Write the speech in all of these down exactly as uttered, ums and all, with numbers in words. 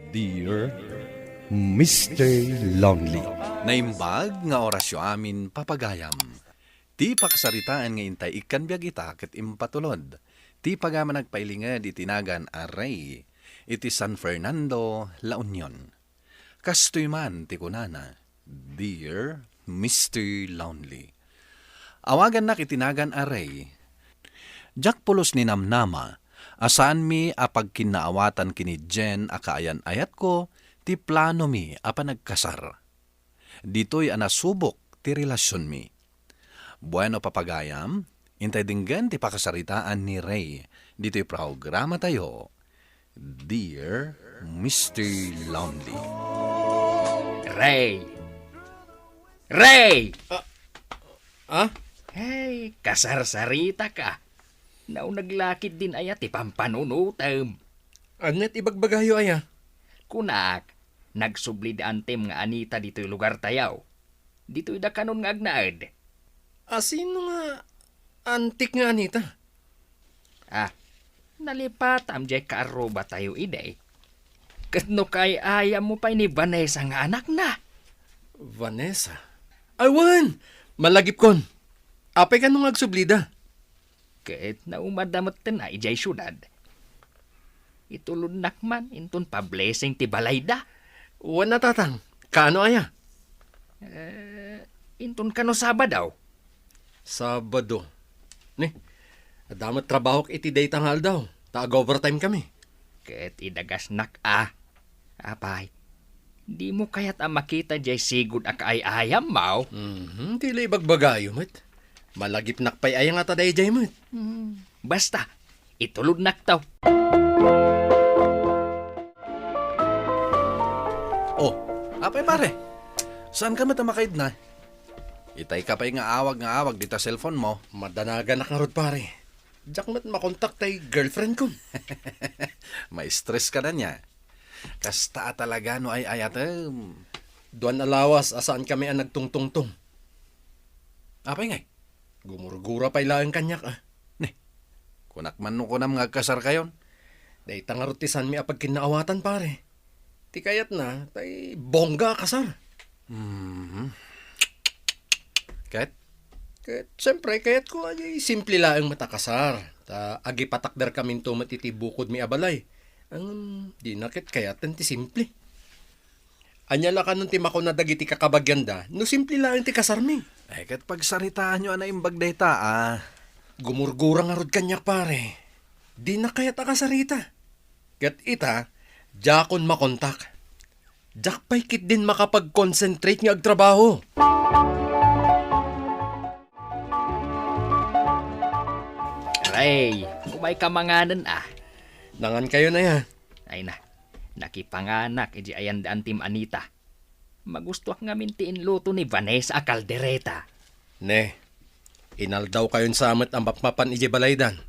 Dear Mister Lonely. Naimbag nga orasyo amin, papagayam. Ti pakasaritaan nga intay ikkan biag ita ket impatulod ti pagayam a nagpailinged iti nagan a Rey iti San Fernando, La Union. Kastoy man ti kunana, Dear Mister Lonely. Awagannak iti nagan a Rey. Diak pulos ninamnama a saanmi a pagkinnaawatan ken ni Jen a kaayan-ayatko ti planomi a panagkasar. Ditoy a nasubok ti relasionmi. Bueno, papagayam, intay denggen ti pakasaritaan ni Rey ditoy programatayo, Dear Mister Lonely. Rey! Rey! Ah, ah? Hey, kasarsarita ka. Nauneg la ketdin aya ti pampanunotem. Ania ti ibagbagayo aya? Kunak, nagsubli da antim nga Anita ditoy lugartayo. Ditoy da kanon nga agnaed. A, sino nga antik nga Anita? Ah, nalipatam jay kaarrubatayo idi. Ket no kaay-ayammo pay ni Vanessa nga anakna. Vanessa? Ay, wen! Malagipkon. Apay kano nga agsublida? Ket naumadda metten a idiay siudad. Itulodnak man inton pa-blessing ti balayda. Wen a, tatang. Kaano aya? Eh, inton kano Sabado. Sabado. Ni, adda met trabahok iti dayta nga aldaw, ta ag-overtime kami. Ket idagasnak a. Apay, dimo kayat a makita jay sigud a kaay-ayammo? Mhm, ti la ibagbagayo met. Malagipnak pay aya ngata daydiay met. Hmm, basta, itulodnakto. Oh, apay pare? Saanka met a makaidna? Itay ka pay nga awag nga awag dita cellphone mo. Madanaganak ngarud, pare. Diak met makontak tay girlfriend ko. Ma-stress ka na niya. Kasta a talaga no ay-ayatem. Duan a lawas a saan kami a nagtungtungtong. Apay ngay? Gumurgura pay laeng kaniak, a. Ni, kunak man no kunam nga agkasar kayon. Dayta ngarud ti sanmi a pagkinnaawatan, pare. Ti kayatna, tay bongga a kasar. Mhm. Ket? Ket, siyempre, kayatko a jay simple laeng met a kasar. Ta agipatakderkaminto met iti bukodmi a balay. Ngem, dina ket kayaten ti simple. Ania la kanon ti makuna dagiti kakabagianda no simple laeng ti kasarmi? Ay, ket pagsaritaanyo a naimbag dayta, a. Gumurgura ngarud kaniak, pare. Dina kayat a kasarita. Ket ita, diakon makontak. Diak pay ketdin makapag-concentrate nga agtrabaho. Rey, umayka manganen, a. Nangankayon aya? Ay na, nakipanganak idiay ayan da antim Anita. Magustuak ngamin ti inluto ni Vanessa a kaldereta. Ne, inaldawkayon sa met a mapmapan idiay balaydan.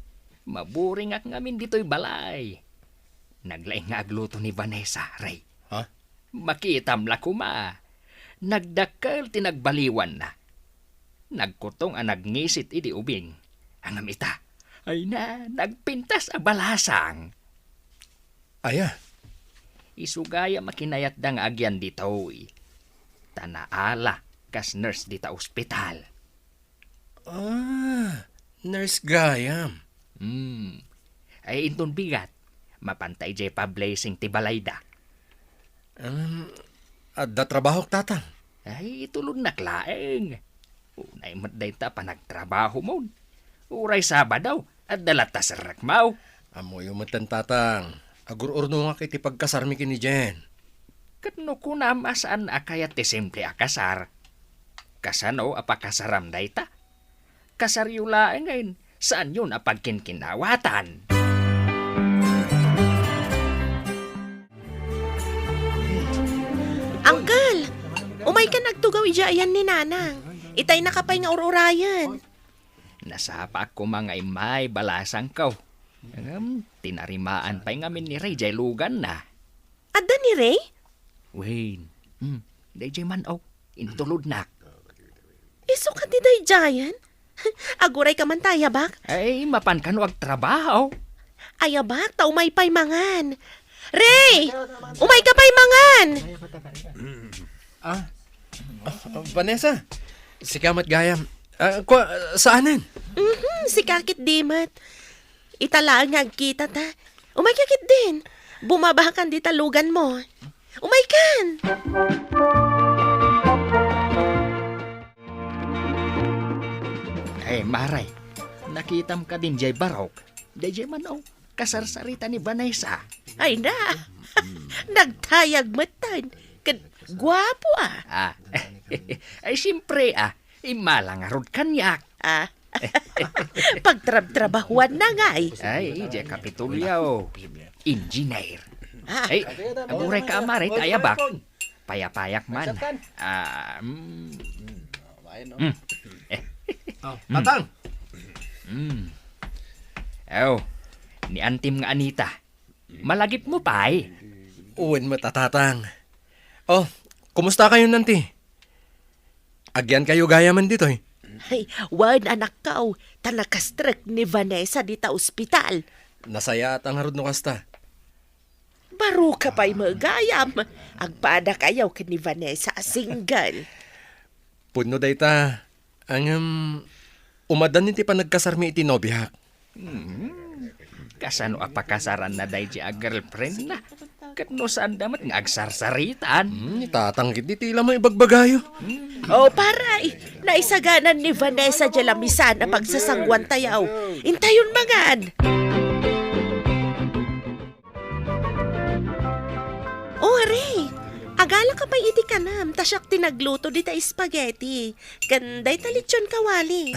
Maburingak ngamin ditoy balay. Naglaing nga agluto ni Vanessa, Rey. Ha? Makitam la koma. Nagdakkel ti nagbaliwanna. Nagkutong a nagngisit idi ubing. Ngem ita, ay na, nagpintas a balasang. Aya? Isu gayam a kinayatda nga agyan ditoy. Ta naala kas nurse dita ospital. Ah, nurse gayam. Hmm. Ay, inton bigat, mapanta idiay pa-blessing ti balayda. Um, adda trabahok, tatang? Ay, itulodnak laeng. Unay met dayta panagtrabahomon. Uray Sabado, adda latta serrekmo. Ammoyo metten, tatang. Agur-urnongak iti pagkasarmi ken ni Jen. Ket no kunam a saan a kayat ti simple a kasar, kasano a pakasaram dayta? Kasaryo laengen, saanyon a pagkinkinawatan. Uncle, umaykan agtugaw idiay ayan ni Nanang. Itay nakapay nga ur-urayen. Nasapaak koma nga immay balasangko. Ngem, tinarimaan pay ngamin ni Rey jay luganna. Adda ni Rey? Wen, hmm, daydiay man, oh, intulodnak. Isu kadi daydiayen? Agurayka man ta ayabak? Ay, mapan kano agtrabaho. Ayabak, ta umay pay mangan. Rey! Umayka Ah, Vanessa, sika met gayam. Ah, kua, saanen? Mhm, sika ketdi met. Ita laeng nga agkitata. Umayka ketdin. Bumabakan dita luganmo. Umaykan! Ay, Mare, nakitam kadin jay barok? Dayjay man, oh, kasarsarita ni Vanessa. Ay na, nagtayag metten. Ket guapo, ah. Ah, ay, siyempre, ah, immala ngarud kaniak. Ah, pagtrabtrabahuan na ngay. Ay, jay Kapitolyo. Engineer. Ah. Ay, aguray ka, Mare, ta ayabak. Payapayak man. Ah, mm. Mm. Eh. Oh, mm. Tatang! Mm. Oh, ni antim nga Anita. Malagipmo pay? Wen met a, Tatang. Oh, kumusta kayo, nanti? Agyankayo gayamen ditoy? Ay, wen, anakko, ta nakastrek ni Vanessa dita ospital. Nasayaat ngarud no kasta. Baro ka pay met gayam. Agpadakayo ken ni Vanessa a single. Pudno dayta, ngem, umaddan iti panagkasarmi iti nobiak. Hmm. Kasano a pakasaranna daydi a girlfriendna? Ket no saanda met nga agsarsaritan? Hmm, ni Tatang ketdi ti la maibagbagayo. Hmm. Oh, pare, naisaganan ni Vanessa diay lamisan a pagsasanguantayo. Intayon mangan. Oh, Ray, agalaka pay iti kanam, ta siak ti nagluto dita spaghetti. Ken dayta lechon kawali.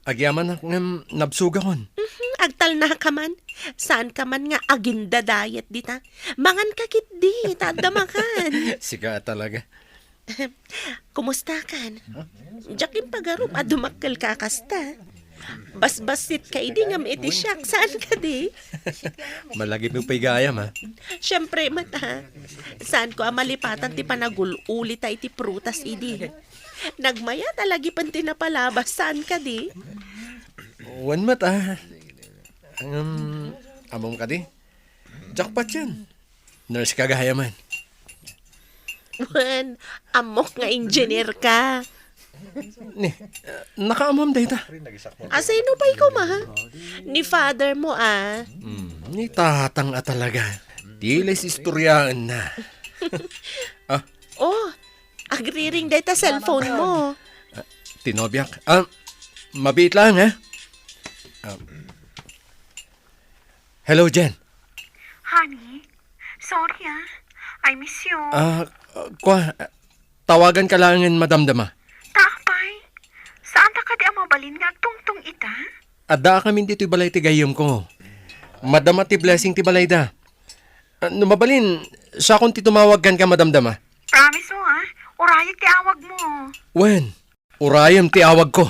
Agyamanak ngem nabsogakon. Mhm, agtalnaka man. Saanka man nga agindadayet dita. Manganka ketdi, ta adda makan. Sika talaga. Kumustakan? Diak impagarup a dumakkelka kasta. Basbasit ka idi ngem iti siak, saan kadi? Malagipmo pay gayam, ha? Siyempre met, ha? Saanko a malipatan ti panagul-ulita iti prutas idi. Nagmayat a lagipen ti napalabas, saan kadi? Wen met, ah. Ngem, ammom kadi? Jackpot yan. Nurse ka gayamen. Wen, ammok nga engineer ka. Ni, nakaammom dayta. Asino pay koma, ha? Ni father mo, ah. Hmm, ni Tatang a talaga. Ti la istoryaenna. Ah. Oh, agriring dayta cellphone mo. Ah, ti nobiak. Ah, mabiit lang, ha? Ah. Hello, Jen. Honey, sorry, ah. I miss you. Ah, kua, tawagan ka laengen madamdama. Ta apay, saanta kadi a mabalin nga agtungtong ita? Adda kami ditoy balay ti gayyemko. Madama ti blessing ti balayda. Ah, no mabalin, siakon ti tumawag kenka madamdama. Promise mo, ha? Urayek ti awag mo. Wen, urayem ti awagko.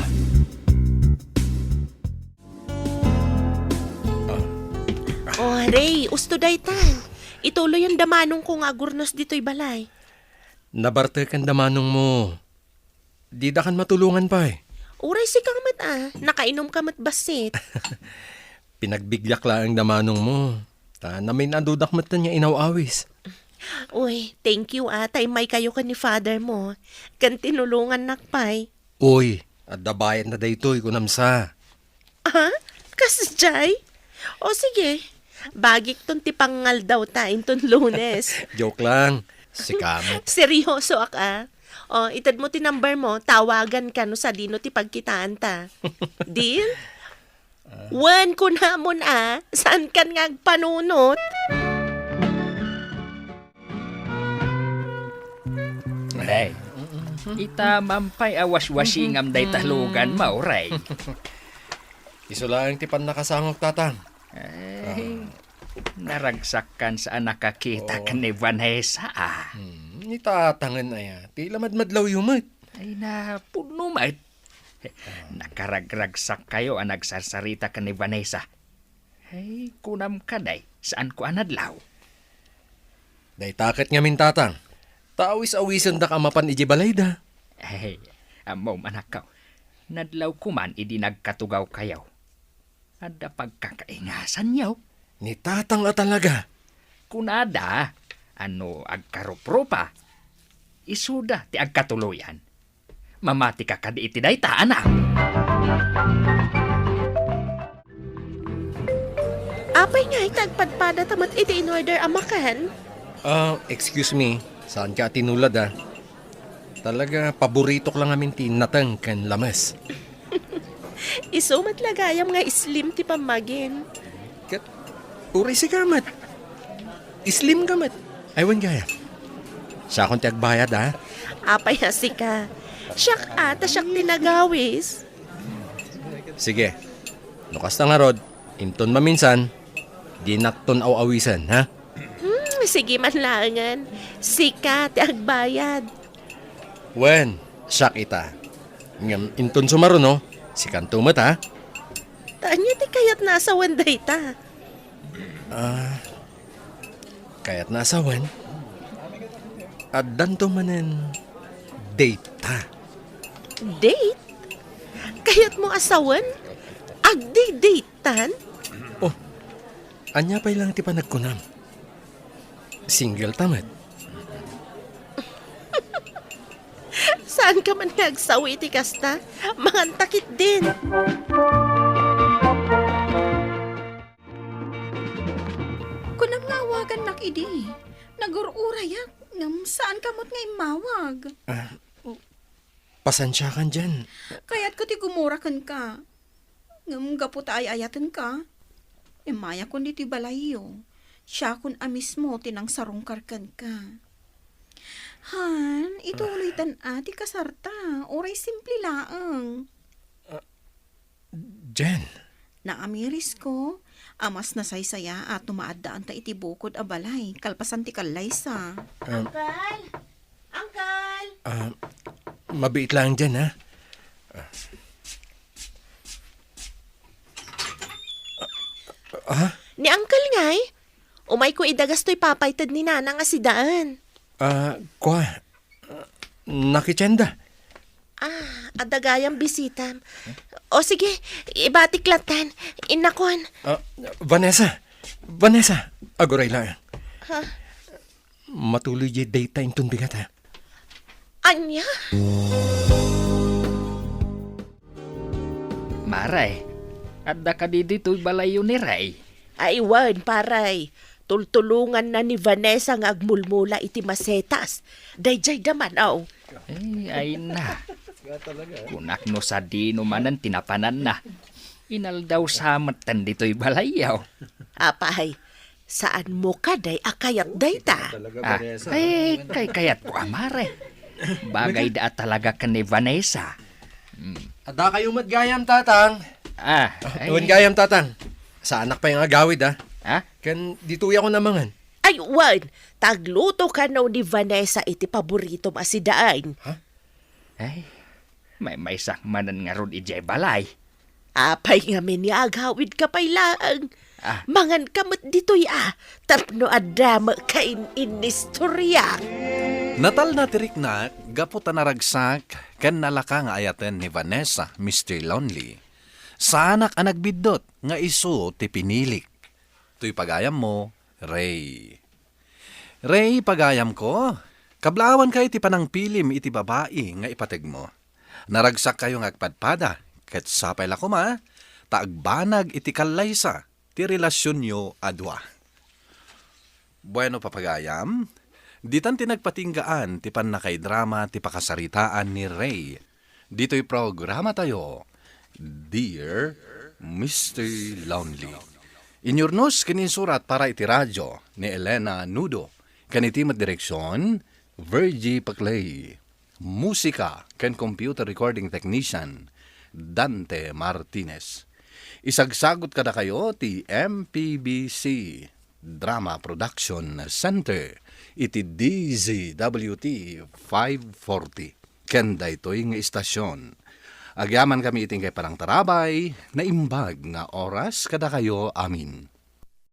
Oh, Ray, usto daytan. Ituloyen da manongko nga agurnos ditoy balay. Nabarteken da manongmo. Didakan matulongan pay. Uray sika met, ah. Nakainom ka met bassit. Pinagbigliak laeng da manongmo. Ta namin-adudak met nga inaw-awis. Uy, thank you, ah. Ta immaykayo ken ni father mo. Ken tinulongannak pay. Uy, adda bayadna daytoy, kunam sa. Ah? Kasdiay? O sige, bagikton ti pangngaldawta inton Lunes. Joke lang. Sika met. Seryosoak, ah. O, itedmo ti number mo, tawaganka no sadino ti pagkitaanta. Deal? Ah. Wen, kunamon, ah, saankan nga agpanunot? Day, ita man pay a waswasingam dayta lugan, mauray. Isu laeng ti pannakasangok, Tatang. Ay, ah, naragsakkan sa a nakakita, oo, ken ni Vanessa, ah. Hmm, ni Tatangen aya, ti la madmadlawyo met. Ay, napudno met. Nakaragragsakkayo a nagsarsarita ken ni Vanessa. Ay, kunam kadi, saanko a nadlaw? Dayta ket ngamin, Tatang. Ta awis-awisendak a mapan idiay balayda. Ay, ammom, anakko. Nadlawko man idi nagkatugawkayo. Adda pagkakaingasanyo. Ni Tatang a talaga. Kunada, A no agkaruprupa, isuda ti agkatuloyan. Mamatika kadi iti dayta, anak? Apay ngay ta agpadpadata met iti in-order a makan? Ah, excuse me. Saanka a tinulad, ah. Talaga, paboritok lang amin ti nateng ken lames. Isu met la gayam nga slim ti pammagim. Ket, uray sika met. Slim ka met. Ay, wen gayam. Siakon ti agbayad, ha? Apay a sika? Siak a, ta siak ti nagawis. Sige. No kasta ngarud, inton maminsan, dinakton aw-awisen, ha? Hmm, sige man laengen. Sika ti agbayad. Wen, siak ita. Ngem inton sumaruno, sikanto met, ha? Ta ania ti kayatna a sawen dayta? Ah, kayatna a sawen? Addanto manen date ta. Date? Kayatmo a sawen? Agdi-date tan? Oh, ania pay lang ti panagkunam? Single ta met. Saan ka man nga agsawi iti kasta? Mangantakit din. Kunam nga awagannak idi. Nagur-urayak, ngem saan ka met nga immawag. Ah, pasensiakan, Jen. Kayatko ti gumura kenka. Ngem gapu ta ay-ayatenka, immayakon ditoy balayyo. Siakon a mismo ti nangsarungkar kenka. Han, ituloytan a ti kasarta, uray simple laeng. Ah, Jen. Naamirisko a mas nasaysayaat no maaddaanta iti bukod a balay kalpasan ti kallaysa. Ah, Uncle! Uncle! Ah, mabiit lang, Jen, ha? Ah? Ni Uncle ngay? Umayko idagas toy papayted ni Nanang a si Daan. Ah, kua, nakitienda. Ah, adda gayam bisitam. O sige, ibatik latta. Innakon. Ah, Vanessa! Vanessa! Aguray lang. Ha? Matuloy diay date ta inton bigat, ha? Ania? Mare, adda kadi ditoy balayyo ni Rey? Ay, wen, pare. Tultulonganna ni Vanessa nga agmulmula iti masetas. Daydiay da man, aw. Eh, ay na. Kunak no sadino manen ti napananna. Inaldaw sa metten ditoy balayyo. Apay, saanmo kadi a kayat dayta? Ah, ay, kay kayatko a mare. Bagayda a talaga ken ni Vanessa. Hmm. Adda kayo met gayam, Tatang. Ah, ay. Wen gayam, Tatang. Saanak pay nga agawid, ah. Ha? Ken ditoy ako namangan. Ay, wen, tagluto kano ni Vanessa iti paboritom a si Daan. Ha? Ay, maymaysak manen ngarud idiay balay. Apay ngamin nga agawidka pay laeng? Ah. Manganka met ditoy a, tapno adda met kain-inistoriak. Natalna ti riknak gapu ta naragsak ken nalaka nga ayaten ni Vanessa, Mister Lonely. Saanak a nagbiddut nga isu ti pinilik. Toy pagayammo, Rey. Rey, pagayamko, kablaawanka iti panangpilim iti babai nga ipategmo. Naragsakkayo nga agpadpada, ket sapay la koma ta agbanag iti kallaysa ti relasionyo a dua. Bueno, papagayam, ditan ti nagpatinggaan ti pannakaidrama ti pakasaritaan ni Rey ditoy programatayo, Dear Mister Lonely. Inyurnos ken insurat para iti radio ni Elena Nudo, ken iti met direksion, Virgie Paclay. Musika ken computer recording technician, Dante Martinez. Isagsagut kadakayo ti M P B C Drama Production Center iti D Z W T five forty. Ken daytoy nga istasyon, agyamankami iti inkay panangtarabay, naimbag nga oras kadakayo amin.